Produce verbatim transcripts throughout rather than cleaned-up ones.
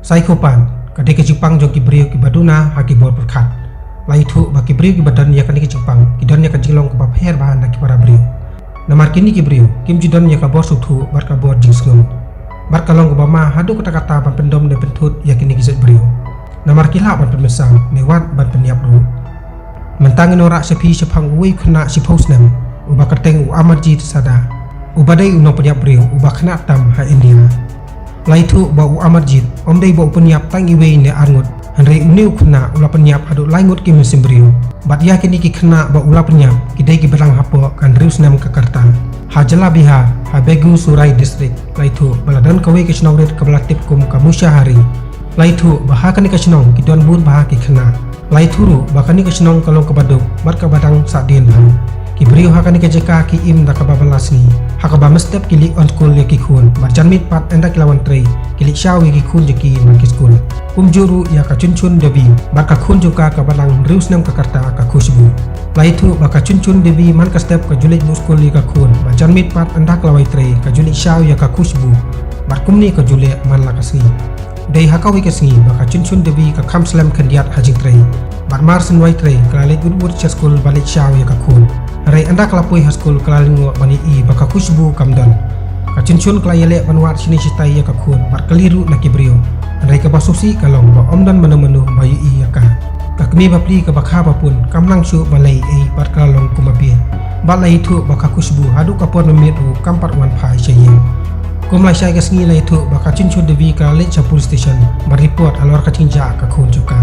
Psychopath ka dei ka jingpang jong ki briew kiba duna ha ki bor pyrkhat. La ïathuh ba ki briew kiba don ïa kane ka jingpang ki don ïa ka jinglong kaba pher bha na ki para briew. Namar kine ki briew kim ju don ïa ka bor sngewthuh bad ka bor jingsngew. Bad ka long kaba ma haduh katta katta ban pyndom ne pynthut ïa kine ki jait briew. Namar ki lah ban pynmynsaw ne wat ban pynïap ruh. Mynta ngin wanrah sha phi shaphang uwei u khynnah shiphew snem uba kyrteng u Amarjit Sada, uba dei u nongpynïap briew uba khynnah tam ha India. La ïathuh ba u Amarjit ym dei ba u pynïap tang iwei ne ar ngut, hynrei une u khynnah u la pynïap haduh lai ngut ki mynsiem briew. Bad ïa kine ki khynnah ba u la pynïap ki dei kiba dang hapoh ka hynriew snem ka rta. Ha jylla Bihar, ha Begusarai District, la ïathuh ba la don kawei ka shnong rit kaba la tip kum ka Mushahari. La ïathuh ba ha kane ka shnong ki don bun bha ki khynnah. La ïathuh ruh ba kane ka shnong ka long kaba duk bad kaba dang sahdien bha. Ki briew ha kane ka jaka ki im da kaba bylla sngi, ha kaba mynstep ki leit on skul ïa ki khun, bad janmiet pat ynda ki la wan trei ki leit shaw ïa ki khun jong ki man ki skul. Kumjuh ruh ïa ka Chunchun Devi bad ka khun jong ka kaba dang hynriew snem ka rta, ka Khushbu. La ïathuh ba ka Chunchun Devi man ka step ka ju leit buh skul ïa ka khun, bad janmiet pat ynda ka la wai trei ka ju leit shaw ïa ka Khushbu. Bad kumne ka ju leh man la ka sngi. Dei ha kawei ka sngi ba ka Chunchun Devi ka kham slem khyndiat ha jingtrei. Bad mar shen wai trei ka la leit wut wut sha skul ban leit shaw ïa ka khun. Hynrei ynda ka la poi ha skul ka la lyngngoh ban ïohi ba ka Khushbu kam don. Ka Chunchun ka la ïaleh ban wad shane shatai ïa ka khun bad kylli ruh na ki briew. Hynrei kaba sngewsih ka long ba ym don mano mano ba ïohi ïa ka. Ka kmie bapli kaba kha ba pun kam nang shuh ban leh ei ei bad ka la long kum ba bieit. Bad la ïathuh ba ka Khushbu haduh ka por mynmiet ruh kam pat wan phai sha ïing. Kum lashai ka sngi la ïathuh ba ka Chunchun Devi ka la leit sha police station ban report halor ka jingjia ka khun jong ka.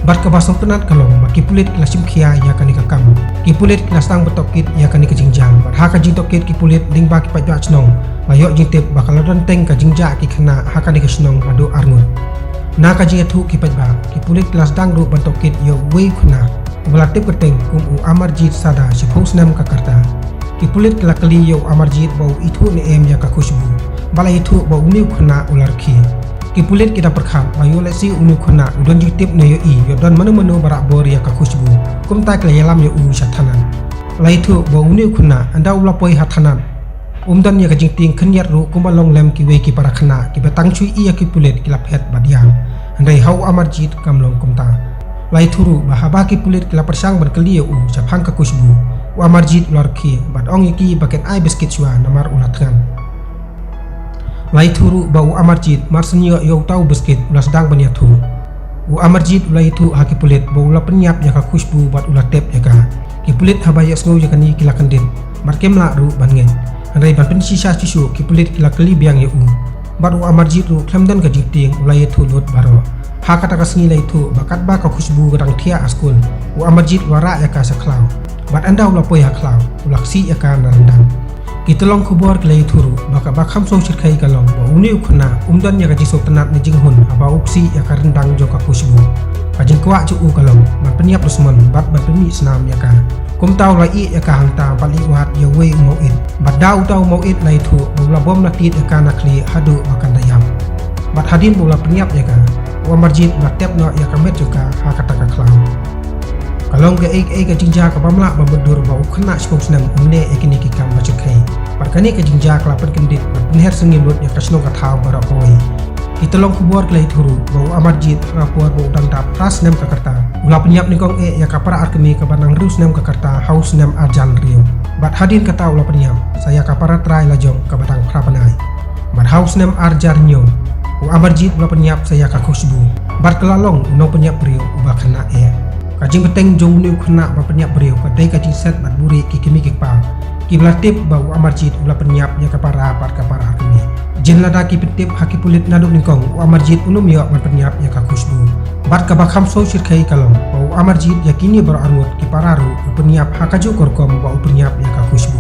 Bad kaba sngewtynnat ka long ba ki pulit ki la shim khia ïa kane ka kam. Ki pulit ki la sdang ban tohkit ïa kane ka jingjia, bad ha ka jingtohkit ki pulit lyngba ki paidbah shnong la ïoh jingtip ba ka la don teng ka jingjia ki khynnah ha kane ka shnong haduh ar ngut. Na ka jingïathuh ki paidbah, ki pulit ki la sdang ruh ban tohkit ïa uwei u khynnah uba la tip kyrteng kum u Amarjit Sada, shiphew snem ka rta. Ki pulit ki la kylli ïa u Amarjit ba u ithuh ne em ïa ka Khushbu, bad la ïathuh ba une u khynnah u la rkhie. Ki pulit ki da pyrkhat ba ïoh lehse une u khynnah u don jingtip ne ïohi ïoh don mano mano ba rah bor ïa ka Khushbu. Kumta ki la ïalam ïa u sha thanat. La ïathuh ba une u khynnah ynda u la poi ha thanat, um don ïa ka jingtieng khyndiat ruh kumba long lem kiwei ki para khynnah kiba tang shu ïohi ïa ki pulit ki la phet bad ïam. Hynrei ha u Amarjit kam long kumta. La ïathuh ruh ba haba ki pulit ki la pyrshang ban kylli ïa u shaphang ka Khushbu, u Amarjit u la rkhie bad ong ïa ki ba kin ai biskit shuwa namar u la thngan. La ïathuh ruh ba u Amarjit mar shen ïoh ïa uta u biskit u la sdang ban ïathuh. U Amarjit u la ïathuh ha ki pulit ba u la pynïap ïa ka Khushbu bad u la tep ïa ka. Ki pulit haba ïohsngew ïa kane ki la kyndit bad kim lah ruh ban ngeit. Hynrei ban pynshisha shisha ki pulit ki la kylli biang ïa u. Bad u Amarjit ruh khlem don ka jingtieng u la ïathuh lut baroh. Ha kata ka sngi la ïathuh ba katba ka Khushbu ka dang thiah ha skul, u Amarjit u la rah ïa ka sha khlaw. Bad ynda u la poi ha khlaw u la ksih ïa ka na ryndang. Ki tyllong khubor ki la ïathuh ruh ba kaba kham sngewshyrkhei ka long ba une u khynnah um don ïa ka jingsngewtynnat ne jinghun haba u ksih ïa ka ryndang jong ka Khushbu. Ka jingkwah jong u ka long ban pynïap dusmon bad ban pynmih snam ïa ka. Kumta u la ïeh ïa ka hangta bad leit wad ïa uwei u mawit. Bad da uta u mawit la ïathuh ba u la bom la tied ïa ka na khlieh haduh ba kan da ïap. Bad hadien ba u la pynïap ïa ka, u Amarjit u la tep noh ïa ka met jong ka ha kata ka khlaw. Ka long kaei kaei ka jingjia kaba mlak ba mutdur ba u khynnah shiphew snem un leh ïa kine ki kam ba shyrkhei. Bad kane ka jingjia ka la pynkyndit bad pynher sngewsih lut ïa ka shnong ka thaw baroh kawei. Ki tyllong khubor ki la ïathuh ruh ba u Amarjit ha ka por ba u dang dap phra snem ka rta, u la pynïap nyngkong eh ïa ka para arkmie kaba dang hynriew snem ka rta ha u snem ar hajar hynriew. Bad hadien kata u la pynïap sa ïa ka para trai lajong kaba dang phra bnai. Bad ha u snem ar hajar hynñiew, u Amarjit u la pynïap sa ïa ka Khushbu. Bad ka la long u nongpynïap briew uba khynnah eh. Ka jingbteng jong une u khynnah ba pynïap briew ka dei ka jingset bad buhrieh ki kmie ki kpa kiba la tip ba u Amarjit u la pynïap ïa ka para bad ka para arkmie. Jin lada ki pyntip ha ki pulit naduh nyngkong, u Amarjit un ym ïoh ban pynïap ïa ka Khushbu. Bad kaba kham sngewshyrkhei ka long ba u Amarjit ïa kine baroh ar ngut ki para ruh u pynïap ha kajuh ka rukom ba u pynïap ïa ka Khushbu.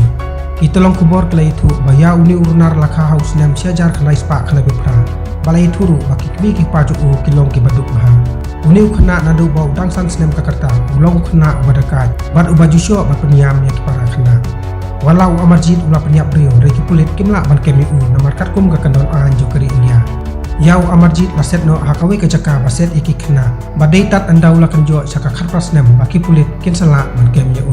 Ki tyllong khubor ki la ïathuh ba ïa une u runar la kha ha u snem shi hajar khyndai spah khyndai phew phra. Bad la ïathuh ruh ba ki kmie ki kpa jong u ki long kiba duk bha. Une u khynnah naduh ba u dang san snem ka rta u long u khynnah uba dakaid bad uba ju shoh ban pynïam ïa ki para khynnah. Wat la u Amarjit u la pynïap briew, hynrei ki pulit kim lah ban kem ïa u namar katkum ka kyndon aiñ jong ka ri India. Ïa u Amarjit la set noh ha kawei ka jaka ba set ïa ki khynnah. Bad dei tad ynda u la kynjoh sha ka khatphra snem ba ki pulit kin sa lah ban kem ïa u.